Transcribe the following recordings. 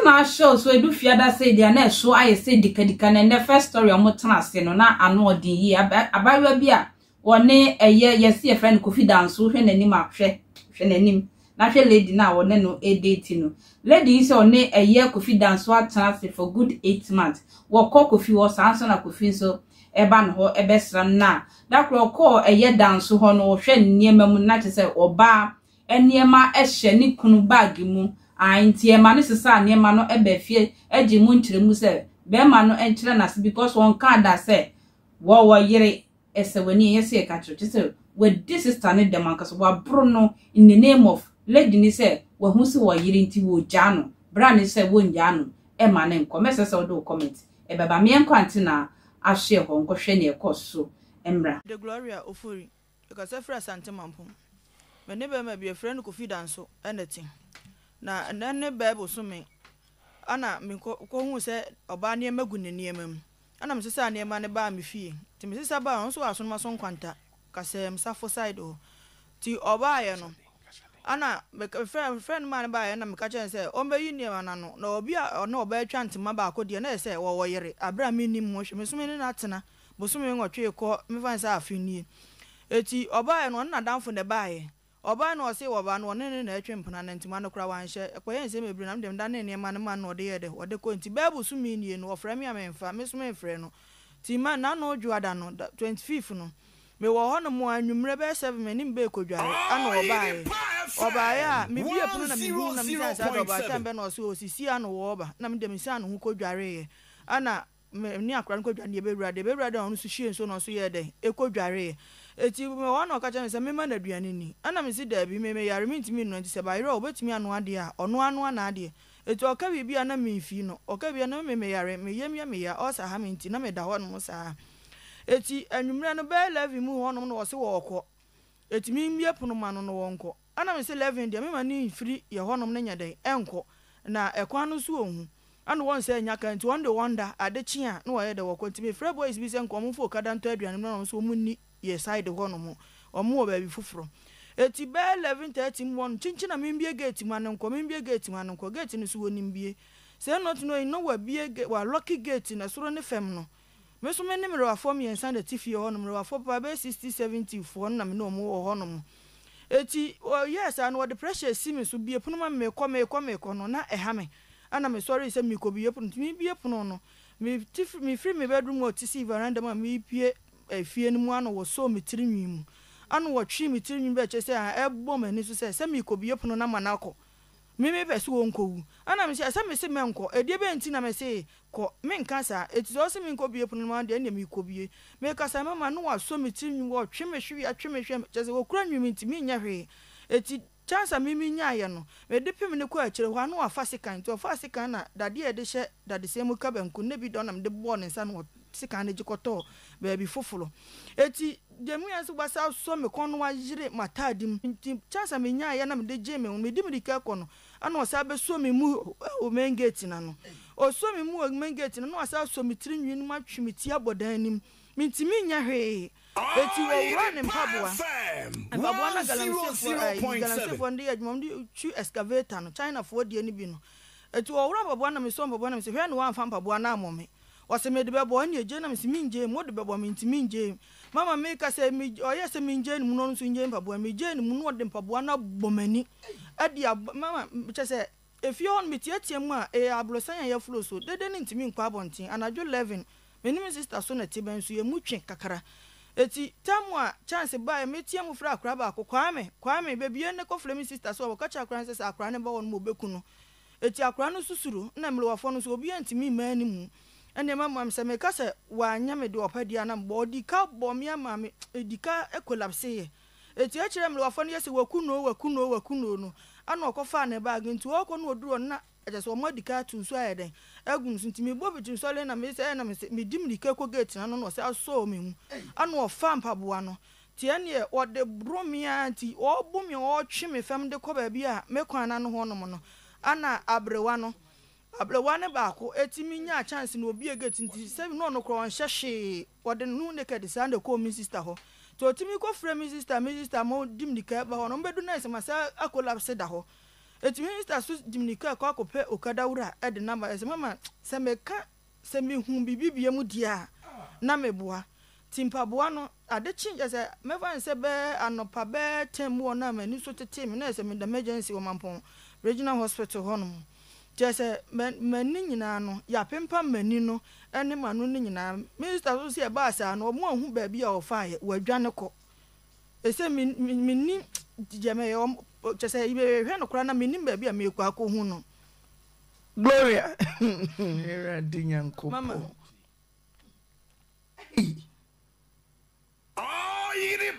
Ante na show so edu fiada sei deɛ na ɛso ayɛ sɛ dikadika na ɛnɛ first story a wɔtena ase no na ano ɔden yie. Abaayewa bi a wɔne ɛyɛ yɛsi yɛfrɛ no Kofi Danso hwɛ n'anim a hwɛ hwɛ n'anim na hwɛ lady no a wɔne no ɛdate no. Lady yi sɛ ɔne ɛyɛ Kofi Danso atena ase for good 8 months. Wɔkɔ Kofi hɔ saa nso na Kofi nso ɛba ne hɔ ɛbɛsra no na da koro ɔkɔɔ ɛyɛ Danso hɔ no wɔhwɛ nneɛma mu na kyerɛ sɛ ɔbaa nneɛma hyɛ ne kunu bag mu a nti ɛma no sesa nneɛma no ɛbɛ fie agye mu nkyerɛmu sɛ bɛrima no nkyerɛ n'ase because wɔn kaa da sɛ wɔwɔ yere ɛsɛ w'ani ɛnyɛ sɛ yɛka kyerɛ kyerɛ sɛ wɔadi sister ne dɛm ankasa waboro no in the name of lady ni sɛ wahu sɛ wɔyere nti wɔgyaa no bra ne sɛ wɔngyaa no ɛma ne nkɔ mɛsɛ sɛ wode wo comment ɛbɛba meɛnkɔ ante na ahyeɛ hɔ nkɔhwɛ nea ɛkɔ so mmra. De Gloria Ofori, mekasa firi Asante Mampong. Me ne bɛrima bi yɛfrɛ no Kofi Danso na ɛte. Na ɛnɛ ne bɛɛ bosome ɛna mekɔhuu sɛ ɔbaa nneɛma gu ne nneɛma mu. Ɛna mesesaa nneɛma no baa me fie. Nti mesesa baa ɔno nso wɔ Asonomaso Nkwanta, Kasɛm, Safo side hɔ. Nti ɔbaeɛ no, ɛna mefrɛ no maa no baeɛ na meka kyerɛɛ no sɛ ɔmbɛyi nneɛma no ano. Na obi a ɔne ɔbaa atwa ntoma baako deɛ na ɛyɛ sɛ wɔwɔ yere aberɛ a mennim ho hwee. Me nso me ne no atena bosome 8 rekɔ mefa no sɛ afe nie. Eti ɔbaeɛ no ɔne n'adamfo na ɛbaeɛ. Ɔbaeɛ no ɔse wɔba no ɔne no na ɛtwe mpena na ntoma no koraa wanhyɛ. Ɛkɔyɛɛ nsɛm bebree na me deɛ medanee nneɛma no maa no na ɔde yɛɛ dɛ ɔde kɔe. Nti bɛyɛ bosome nie no ɔfrɛ me a memfa, me nso memfrɛ no. Nti ma n'ano dwoada no, 25th no, mewɔ hɔ nom a anwummerɛ bɛyɛ 7 me ne me bɛ rekɔdware ɛna ɔbaeɛ. Ɔbaeɛ a mebue pono na mehuu no na mebisaa no sɛ adɛn ɔbaa time bɛn na ɔse ɔsisi ano wɔɔba na me deɛ mesiane ho kɔdwareeɛ ɛna me ne akwadaa no kɔdware no yɛbɛwura dɛm. Yɛbɛwura dɛm a ɔno nso hwiee nsuo na ɔno nso yɛɛ dɛn? Ɛkɔdwareeɛ. Enti mewɔ hɔ na ɔka kyerɛɛ me sɛ memma no aduane nni. Ɛnna mese daabi, me meyare mentumi nnoa nti sɛ bayerɛ a ɔbɛtumi anoa deɛ a, ɔno ara noa n'adeɛ. Enti ɔka biribi a na memfii no. Ɔka biribi a na me meyare, me yam yɛ me ya, ɔɔsa ha me nti na meda hɔnom saa. Enti anwummerɛ no bɛyɛ 11 mu hɔnom na ɔse ɔɔkɔ. Enti memmue pono ma no na ɔnkɔ. Ɛna mese 11 deɛ mema no mfiri yɛ hɔnom no nyɛ dɛn ɛnkɔ na ɛkwan no nso ɔnhu ɛna wɔn sɛ nya ka nti wɔn de wɔn da ade kye a na wɔyɛ dɛ wɔkɔ nti mefrɛ boys bi sɛ nka wɔn mfa okada ntɔ aduane mmra na wɔn nso wɔn nni yɛ side hɔnom wɔn wɔ baabi foforɔ eti bɛyɛ 11:30 mu hɔ no kyinkyin na membie gate ma no nkɔ membie gate ma no nkɔ gate no so wɔnim bie sɛ not knowing no wabie wa lock gate no soro ne fam no. Me nso me ne mmerewafoɔ mmiɛnsa na ɛte fie hɔnom, mmerewafoɔ papa bɛyɛ 60, 70 foɔ no na me ne wɔn wɔ hɔnom. Enti wɔyɛɛ saa no, wɔde pressure si me so, bue pono ma me, merekɔ, merekɔ, merekɔ no, na ɛha me. Ɛnna mesɔree sɛ merekɔbue pono. Nti merebue pono no, mete firi, mefiri me bedroom hɔ te sii veranda mu a merepue fie no mu ano wɔsɔɔ me tiri nwi mu. Ano wɔtwee me tiri nwi bɛkyerɛ sɛ ɛbɔ m'ani so sɛ, sɛ merekɔbue pono no ama no akɔ. Me mepɛ sɛ ɔnkɔwu. Ɛnna mese, ɛsɛ mese mɛnkɔ. Ɛdeɛ bɛn nti na mese kɔ? Menka saa. Enti sɛ ɔse menkɔbue pono no ma no deɛ, ɛnneɛ merekɔbue. Mekasa mama no wasɔ me tiri nwi, ɔtwe me hwewea, twe me hwɛ, kyerɛ sɛ ɔkura nwi me nti menyɛ hwee. Enti chance a me menyaeɛ no, mede pem no kɔɔ akyire hɔ a na wafa sekan. Nti ɔfaa sekan na dadeɛ a yɛde hyɛ dadesɛn mu ka banku no, na bi da hɔ na mede bɔɔ ne nsa na sekan no gye kɔtɔɔ baabi foforɔ. Enti deɛ mehuiɛ ne sɛ wasa asɔ me kɔn na wayere m'ataade mu. Nti chance a menyaeɛ na mede gyee me ho no, mede mmirika rekɔ no, ɛna ɔsan bɛsɔ me mu wɔ main gate no ano. Ɔsɔ me mu wɔ main gate no ano na wasan asɔ me tiri nwi no mu atwe me ti abɔ dan no mu. Mentumi nyɛ hwee. Enti wɔworɔɔ ne mpaboa. Mpaboa no a galamseyfoɔ, ɛɛ, galamseyfoɔ no de yɛ adwuma, wɔde twi excavator no, Chinafoɔ deɛ no bi no. Enti wɔworɔɔ mpaboa no na mesɔɔ mpaboa no na mese, hwɛ na woamfa mpaboa no ammɔ me. Ɔse mede bɛbɔ wo, ɛnneɛ gye na mese mengyee mu, wode bɛbɔ me nti mengyee mu. Mama meka sɛ me, ɔyɛɛ sɛ mengyee ne mu na ɔno nso ngyee mpaboa no, megyee ne mu na ɔde mpaboa no abɔ m'ani de abɔ, mama kyerɛ sɛ efie hɔ no meteatea mu a ɛyɛ aborosan a yɛafuro so, dede no ntumi nkɔ abɔnten, anadwo 11 me ne me sister so na ɛte bɛn so yɛn mu twe kakra. Eti time a chance baeɛ metea mu frɛ akora baako, Kwame, Kwame, bebue ne kɔfrɛ me sister sɛ ɔbɛka kyerɛ akora no sɛ sɛ akora no ba hɔ nom a ɔbɛku no. Eti akora no nso suro, nna mmerewafoɔ no nso obiara ntumi mma anim. Ɛnneɛ mɛmoa me, sɛ meka sɛ wanyɛ me deɛ ɔpɛ deɛ a na mebɔ. Ɔdii ka bɔɔ me ama me di ka kolapseeɛ. Eti akyire mmerewafoɔ no yɛ sɛ waku no o, waku no o, waku no o no, ɛna ɔkɔfaa ne bag. Nti ɔrekɔ no ɔduru hɔ no na kyerɛ sɛ wɔn adi ka ato nsuo ayɛ dɛn agu me so. Nti mebɔ fiti nsɔre na mese ɛɛ na mese medi mmirika kɔ gate no ano na ɔsɛ asɔɔ me mu. Ɛna ɔfaa mpaboa no. Nti ɛnneɛ ɔde boro me ara nti ɔrebo me a ɔretwe me fam de kɔ baabi a me kwan no ano hɔnom no ana aberewa no aberewa no baako tumi nyaa chance na obue gate nti sɛ na ɔno koraa ɔnhyɛ hwee ɔde ne ho naked saa na ɛkɔɔ me sister hɔ nti ɔtumi kɔfrɛ me sister, me sister ma ɔdi mmirika ba hɔ no ɔmbɛdu na ɛsɛ ma saa akolapse da hɔ. Enti me sista so de mirika kɔ akɔpɛ okada wura de no aba. Ɛsɛ mama sɛ meka sɛ mehu biribi biam deɛ a na meboa. Nti mpaboa no, ade kye kyerɛ sɛ mɛfa no sɛ bɛyɛ anɔpa bɛyɛ ten mu hɔ no a m'ani so tetee me na ayɛ sɛ meda emergency wɔ Mampong Regional Hospital hɔnom. Kyerɛ sɛ m'ani nyinaa no, yɛapempam m'ani no ne m'ano no nyinaa. Minista nso sɛ ɛbaa saa no, wɔn anhu baabi a wɔfaeɛ, wɔadwane kɔ. Ɛsɛ me mennim deɛ mɛyɛ, wɔn kyerɛ sɛ mehwɛ no koraa na mennim baabi a merekɔ akɔhu no. Gloria Awurade Nyankopɔn. Ei.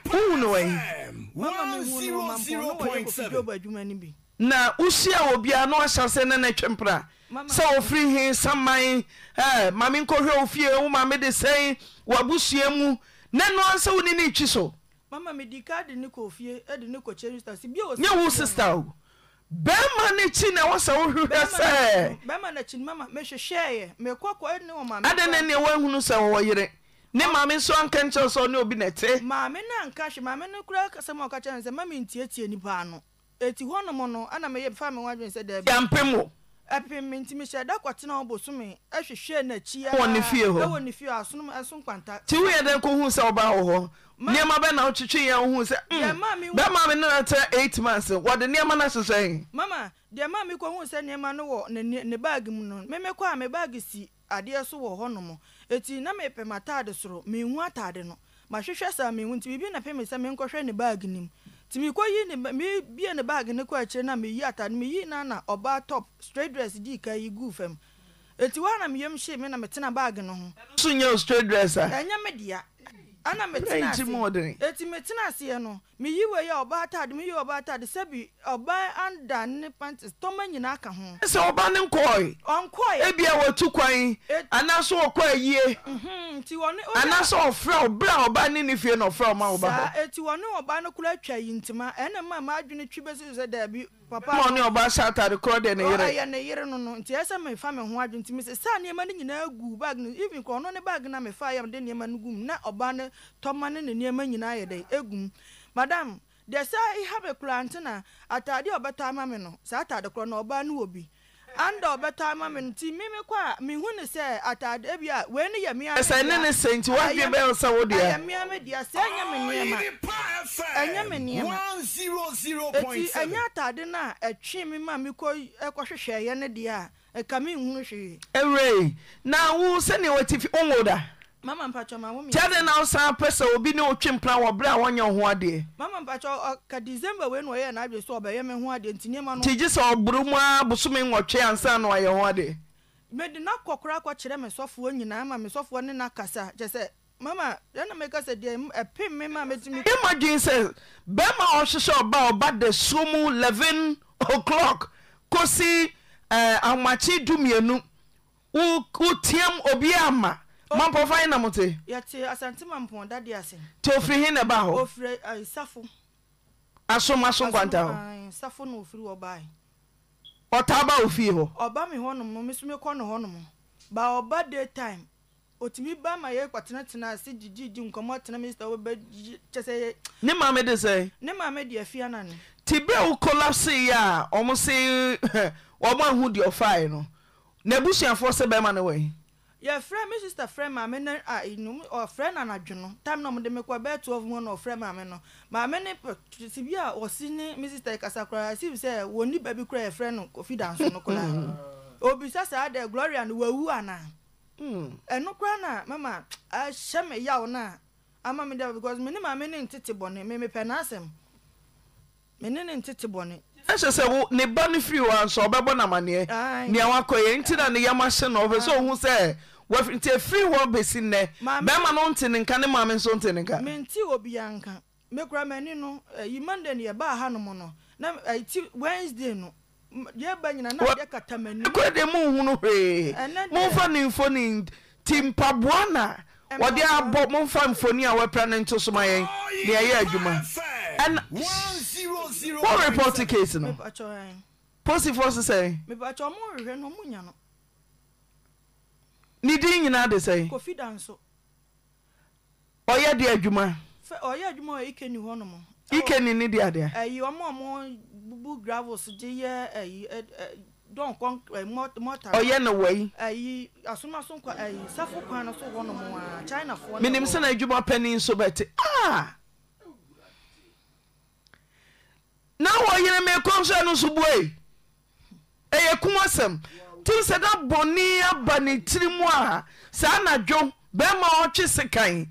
Wohu no wɔ he? Mama mehu no wɔ Mampɔn, na wɔyɛ Kofi Job adwuma no bi. Na wohyia obi a na wahyɛ aseɛ ne no twe mpena sɛ ɔfiri he, saman, eh, ma menkɔhwɛ wo fie, wo maame de sɛn, w'abusua mu, na ɛno ara sɛ wo ne no retwi so. Mama medi ka de no kɔɔ fie de no kɔkyerɛ me sista sɛ bio Nyɛ wo sista o, bɛrima no akyi na ɛwɔ sɛ wohwehwɛ sɛ. Bɛrima no akyi no mama mehwehwɛeɛ, mekɔ kɔ ne ɔmaame Adɛn na ɛnneɛ woanhunu sɛ ɔwɔ yere? Ne maame nso anka nkyerɛ wo sɛ ɔne obi na ɛte? Maame no anka hwee, maame no koraa asɛm a ɔka kyerɛɛ me ne sɛ mma mentietie nnipa ano. Enti hɔnom no, ɛna meyɛ mefaa me ho adwene sɛ daabi. Ampem wo. Ɛpem me, nti mehyɛɛ da kɔtenaa hɔ bosome hwehwɛɛ n'akyi ara. Wɔ ne fie hɔ? Wɔ ne fie hɔ, asonom ɛso nkwanta. Nti woyɛ dɛn kɔhuu sɛ ɔbaa wɔ hɔ? Ma. Nneɛma bɛn na wotwetweeɛ a wohuu sɛ Deɛ mm, ɛmaa mehu. bɛrima a me ne no atena 8 months no, wɔde nneɛma no ahyehyɛ he? Mama, deɛ ɛmaa mekɔhuu sɛ nneɛma no wɔ ne ne bag mu no, me mekɔ a me bag si adeɛ so wɔ hɔnom. Enti na mepɛ m'ataade soro, menhu ataade no. Mahwehwɛ saa menhu, nti biribi na ɛpem me sɛ menkɔhwɛ ne bag no mu. Nti mekɔyi ne mebue ne bag no kɔɔ akyire na meyi ataade no, meyii no ara na ɔbaa top, straight dress dii kan yi guu fam. Enti hɔ ara na me yam hyee me na metena bag no ho. Ɛno nso nyɛ wo straight dress a? Ɛnyɛ me dea. Ɛna metena ase. Enti metena aseɛ no, Meyi wei a ɔbaa ataade, meyi ɔbaa ataade, sɛbi ɔbaa anda ne panties, tɔma nyinaa ka ho. Sɛ ɔba no nkɔɔe. Ɔnkɔɔe. Ebia watu kwan, anaasɛ ɔkɔ ayie. Nti ɔne, wohwɛ a. Anaasɛ ɔfrɛ wo, berɛ a ɔbaa no nni fie na ɔfrɛ wo ma woba hɔ. Saa, enti ɔne ɔbaa no koraa twa yi ntoma, ɛna ɛmaa m'adwene twi bɛsi so sɛ daabi, papa Ma no. ɔne ɔbaa hyɛ ataade korɔ deɛ ne yere. Ɛyɛ ne yere no no, nti ɛyɛ sɛ mefa me ho adwene, nti mesesaa nneɛma no nyinaa guu bag no mu, even koraa ɔno ne bag no a mefaeɛ a mede nneɛma no gu mu, na ɔbaa no Tɔma ne ne nneɛma nyinaa yɛ dɛn? Egu mu. Madam, deɛ saa yi ha me koraa nti na atadeɛ a ɔbɛtɔ ama me no, saa atade korɔ no ɔbaa no wɔ bi. Anda a ɔbɛtɔ ama me no nti me mekɔ a, mehu no sɛ atade ebi a wei no yɛ me ara me Sɛ dea. ɛne ne sɛ nti w'adwene Ɛyɛ bɛyɛ wo sɛ wo dea. ɛyɛ me ara me dea, sɛ ɛnyɛ me nneɛma. Ɛnyɛ me nneɛma. Eti ɛnyɛ atade no a ɛtwee me ma mekɔ kɔhwehwɛeɛ no deɛ a, Nka me nhunu hwee. Awurai, na wo sɛnea w'atifi, wonwoo da? Mama mpakyɛw ma wo Nti adɛn na wosan pɛ sɛ obi ne wo twe mpena wɔ bere a wɔnyɛ wo ho adeɛ? Mama mpakyɛw, ɔka December wei na ɔyɛɛ n'adwene sɛ ɔbɛyɛ me ho adeɛ nti nneɛma no. Nti gye sɛ ɔboro mu ara bosome nwɔtwe ansa na wayɛ ho adeɛ? Mede no akɔ koraa akɔkyerɛ me sɔfoɔ nyinaa ama me sɔfoɔ ne no akasa, kyerɛ sɛ Mama, deɛ na meka sɛ deɛ ɛpem me ma metumi. Yɛ m'adwene sɛ bɛrima a ɔhwehwɛ ɔbaa a ɔba dasuo mu 11 o'clock kɔsi eh, ahomakye dumienu wo woteam obiara mma. Mampɔfa he na mote? Yɛte Asante Mampɔn Dade ase. Nti ofiri he na ɛbaa hɔ? Ofiri eh, Safo. Asom Aso Nkwanta hɔ? Asom, ae, Safo na ofiri hɔ bae. Ɔtaa ba wo fie hɔ? Ɔba me hɔnom, me nso mekɔ ne hɔnom. But ɔba day time. Otumi ba ma yɛkɔtenatena ase dididi nkɔmmɔ tena minista hɔ bɛ kyɛ sɛ yɛ. Ne maame de sɛn? Ne maame de Afia Nane. Nti berɛ a wo collapse yɛ a wɔn se wɔn anhu deɛ ɔfaeɛ no, n'abusuafoɔ se bɛrima no wɔ he? Yɛfrɛ, me sister frɛ maame no a ɔfrɛ no anadwo no, time na wɔde me kɔ bɛyɛ 12 mu hɔ na ɔfrɛ maame no. Maame no pɛ te bi a ɔse ne me sister yi kasa koraa as if sɛ wɔnni ba bi koraa a yɛfrɛ no Kofi Danso no koraa. Ɔbisa saa dɛ Gloria no wawu anaa? Ɛno koraa na mama ahyɛ me yaw no a ama me de because me ne maame no ntete bɔne, me mepɛ n'asɛm. Me ne no ntete bɔne. Na kyerɛ sɛ wo ne ba no firi hɔ a nso ɔbɛbɔ no amaneɛ nea wakɔyɛ nti na ne yam ahye no ɔpɛ sɛ ɔhu sɛ wafiri nti ɛfiri hɔ bɛsi nnɛ bɛrima no nte ne nka ne maame nso nte ne nka. Mente obiara nka. Me koraa m'ani no ɛyi Monday no yɛbaa hanom no na ɛyi ti Wednesday no yɛba nyina na adeɛ kata m'ani. Kora deɛ monhunu hwee momfa ne mfoni nti mpaboa na wɔde abɔ momfa mfoni a wɔapira no nto so ma yɛn na yɛyɛ adwuma ɛna wo report case no posifoɔ se sɛn. Mepakyɛ ɔmo hwehwɛ no ɔmo nya no. Ne din nyinaa de sɛn. Kofi Danso. Ɔyɛ deɛ adwuma? Fɛ ɔyɛ adwuma wɔ Ikeni hɔ nom. Ikeni ne deɛ adeɛ. Ɛyi wɔn a wɔn bubu gravels de yɛ ɛyi ɛ ɛ dɔn kɔn ɛ mɔta. Ɔyɛ no wɔ yi. Ɛyi asomaso nkwa ɛyi safo kwan no so hɔ nom a China foɔ na Menim ɛwɔ sɛ hɔ. n'adwuma panin nso bɛte ah. Na wɔ yere me kɔn so ɛno nso buei. Ɛyɛ kum asɛm. Tim sɛ na bɔne aba ne tiri mu a saa anadwo bɛrima a ɔtwe sekan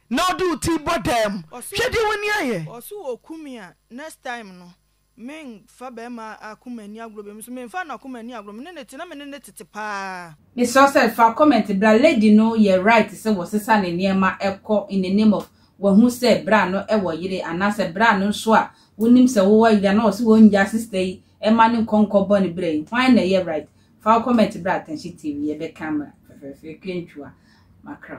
na ɔde wo ti bɔ dam. Ɔse Hwɛ deɛ w'ani ayɛ. ɔse ɔku me a next time no me nfa bɛrima akoma nni agorɔ bio me nso me nfa n'akoma nni agorɔ me ne no te na me ne no tete paa. Mesrɛ wo sɛ fa comment bra lady no yɛ right sɛ wɔsesa ne nneɛma kɔ in the name of wahu sɛ bra no wɔ yere anaasɛ bra no nso a wonim sɛ wowɔ yere a na ɔse wɔngyaa sister yi mma no nkɔ nkɔbɔ ne bra yi hwan na ɛyɛ right fa wo comment bra Atɛnhye TV yɛbɛka ama fɛfɛɛfɛ Kwentua Makra.